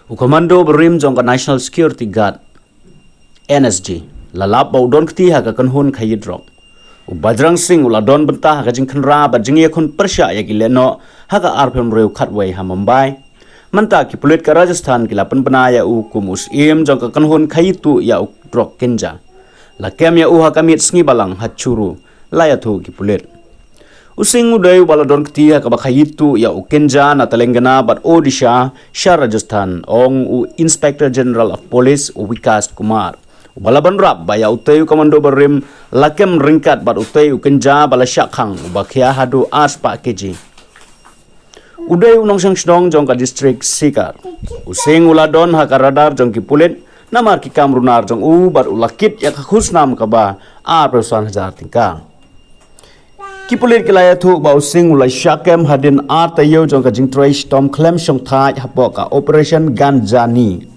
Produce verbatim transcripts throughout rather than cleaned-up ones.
U komando barim jong ka National Security Guard, N S G, la lap ba u don kti ha ka kynhun khaïi drok. U Bajrang Singh u la don bynta ha ka jingkhynra bad jingïakhun pyrshah ïa ki lehnoh ha ka arphew hynriew khatwei ha Mumbai. Mynta ki pulit ka Rajasthan ki la pynbna ïa u kum u syiem jong ka kynhun khaïi tuh ïa u drok ganja. La kem ïa u ha ka miet sngi balang ha Churu, la ïathuh ki pulit. U Singh u dei uba la don kti ha kaba khaïi tuh ïa u ganja na Telangana bad Odisha sha Rajasthan, ong u Inspector General of Police u Vikas Kumar. Uba la bynrap ba ïa utei u komando barim la kem ryngkat bad utei u ganja ba la shah khang uba khia haduh ar spah kg. U dei u nongshong shnong jong ka district Sikar. U Singh u la don ha ka radar jong ki pulit namar ki kam runar jong u bad u la kit ïa ka khusnam kaba arphew san hajar tyngka. Ki pulit ki la ïathuh ba u Singh u la shah kem hadien ar taïew jong ka jingtrei shitom khlem shongthait hapoh ka Operation Ganjani,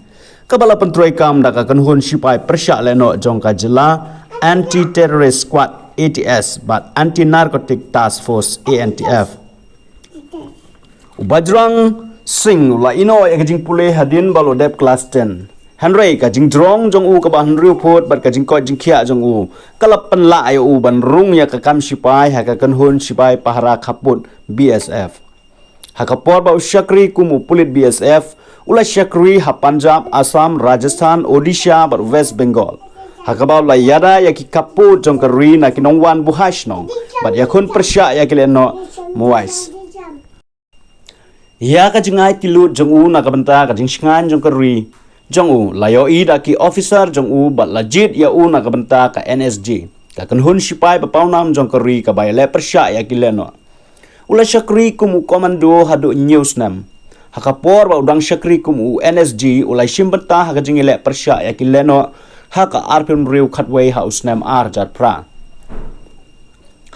kaba la pyntrei kam da ka kynhun shipai pyrshah lehnoh jong ka jylla, Anti Terrorist Squad, A T S, bad Anti Narcotic Task Force, A N T F. U Bajrang Singh u la ïehnoh ïa ka jingpule hadien ba la dep klas ten. Hynrei ka jingjrong jong u kaba hynriew phut bad ka jingkoit jingkhiah jong u ka la pynlah ïa u ban rung ïa ka kam shipai ha ka kynhun shipai pahara khappud, B S F. Ha ka por ba u shakri kum u pulit B S F, u la shakri ha Punjab, Assam, Rajasthan, Odisha bad West Bengal, ha kaba u la ïada ïa ki khappud jong ka ri na ki nongwan buhai shnong bad ïakhun pyrshah ïa ki lehnoh Maoist. Ïa ka jingai tylli jong u na ka bynta ka jingshngaiñ jong ka ri jong u la ïohi da ki officer jong u bad la jied ïa u na ka bynta ka N S G, ka kynhun shipai ba pawnam jong ka ri kaba ïaleh pyrshah ïa ki lehnoh. U la shakri kum u komando haduh hynñiew snem. Ha ka por ba u dang shakri kum u N S G, u la shim bynta ha ka jingïaleh pyrshah ïa ki lehnoh ha ka arphew hynriew khatwei ha u snem ar hajar phra.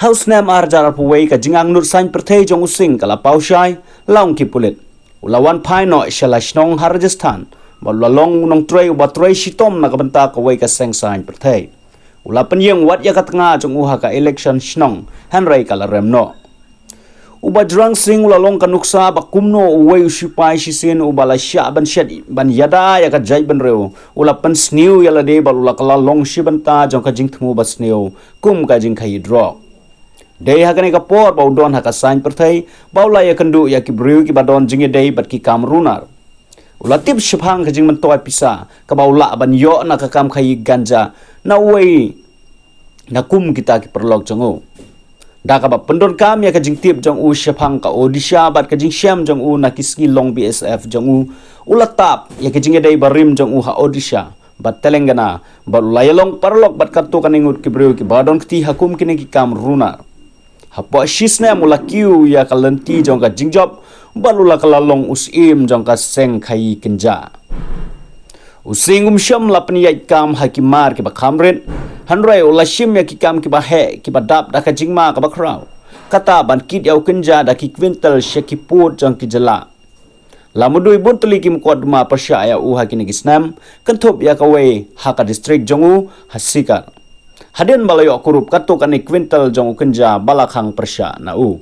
Ha u snem ar hajar arphew wei, ka jingangnud saiñ pyrthei jong u Singh ka la paw shai, la ong ki pulit. U la wan phai noh sha la shnong ha Rajasthan bad u la long u nongtrei uba trei shitom na ka bynta kawei ka seng saiñ pyrthei. U la pynïeng wat ïa ka tnga jong u ha ka election shnong, hynrei ka la rem noh. U Bajrang Singh u la long ka nuksa ba kumno uwei u shipai shisien uba la shah ban shet ban ïada ïa ka jaitbynriew u la pynsniew ïa lade bad u la kylla long shi bynta jong ka jingthmu basniew kum ka jingkhaïi drok. Dei ha kane ka por ba u don ha ka saiñ pyrthei ba u la ïakynduh ïa ki briew kiba don jingïadei bad ki kam runar. U la tip shaphang ka jingmyntoi pisa kaba u lah ban ïoh na ka kam khaïi ganja na uwei na kum kita ki paralok jong u. Da kaba pyndonkam ïa ka jingtip jong u shaphang ka Odisha bad ka jingshem jong u na ki sngi long B S F jong u, u la tap ïa ka jingïadei barim jong u ha Odisha bad Telangana bad u la ïalong paralok bad katto katne ngut ki briew kiba don kti ha kum kine ki kam runar. Hapoh shi snem u la kiew ïa ka lynti jong ka jingjop bad u la kylla long u syiem jong ka seng khaïi ganja. U Singh um shym la pynïaid kam ha ki mar kiba kham rit, hynrei u la shim ïa ki kam kiba heh kiba dap da ka jingma kaba khraw, kata ban kit ïa u ganja da ki kwintal sha ki pud jong ki jylla. La mudui bun tylli ki mukotduma pyrshah ïa u ha kine ki snem, kynthup ïa kawei ha ka district jong u ha Sikar, hadien ba la ïoh kurup katto katne kwintal jong u ganja ba la khang pyrshah na u.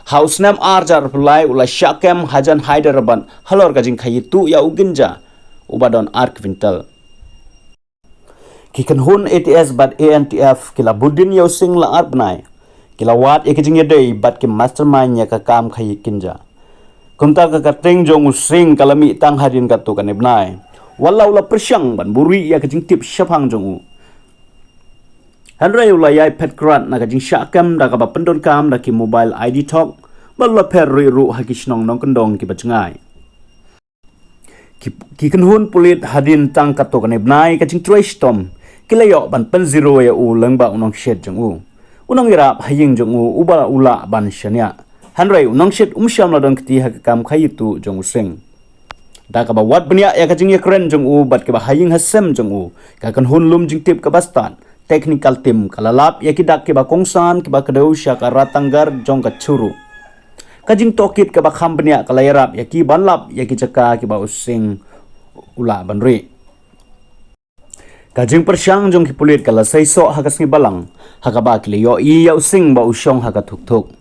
Ha u snem ar hajar arphew lai u la shah kem hajan Hyderabad halor ka jingkhaïi tuh ïa u ganja uba don ar kwintal. Ki kynhun A T S bad A N T F ki la bud dien ïa u Singh la ar bnai. Ki la wad ïa ka jingïadei bad ki mastermind ïa ka kam khaïi ganja. Kumta ka kyrteng jong u Singh ka la mih tang hadien katto katne bnai, wat la u la pyrshang ban buhrieh ïa ka jingtip shaphang jong u. Hynrei u la ïai phet krad na ka jingshah kem da kaba pyndonkam da ki mobile I D thok bad u la phet rieh ruh ha ki shnong nongkyndong kiba jngai. Ki, ki kynhun pulit hadien tang katto katne bnai ka jingtrei shitom ki la ïoh ban pynzero ïa u lyngba u nongshet jong u, u nongïarap ha ïing jong u uba u lah ban shaniah. Hynrei u nongshet um shym la don kti ha ka kam khaïi tuh jong u Singh. Da kaba wad bniah ïa ka jingïakren jong u bad kiba ha ïing ha sem jong u, ka kynhun lum jingtip kaba stad, technical team, ka la lap ïa ki dak kiba kongsan kiba kdew sha ka Ratangarh jong ka Churu. Ka jingtohkit kaba kham bniah ka la ïarap ïa ki ban lap ïa ki jaka kiba u Singh u lah ban rieh. Ka jingpyrshang jong ki pulit ka la seisoh ha ka sngi Balang, ha kaba ki la ïohi ïa u Singh ba u shong ha ka thukthuk.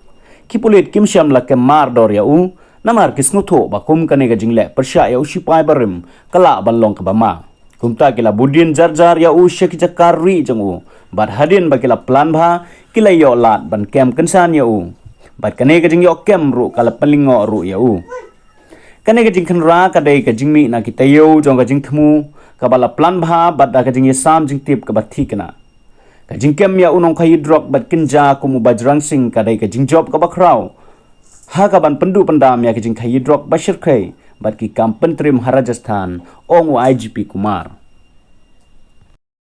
Ki pulit kim shym la kem mardor ïa u, Namar ki sngewthuh ba kum kane ka jingleh pyrshah ïa u shipai barim ka lah ban long kaba ma. Kumta ki la buddien jar jar ïa u sha ki jaka rieh jong u, bad hadien ba ki la plan bha, ki la ïoh lad ban kem kynsan ïa u. Bad kane ka jingïoh kem ruh ka la pynlyngngoh ruh ïa u. Kane ka jingkhynra ka dei ka jingmih na ki taïew jong ka jingthmu kaba la plan bha bad da ka jingïasam jingtip kaba thikna. Ka jingkem ïa u nongkhaïi drok bad kynja kum u Bajrang Singh ka dei ka jingjop kaba khraw ha kaban pynduh pyndam ïa ka jingkhaïi drok ba shyrkhei bad ki kam pyntriem ha Rajasthan, ong u I G P Kumar.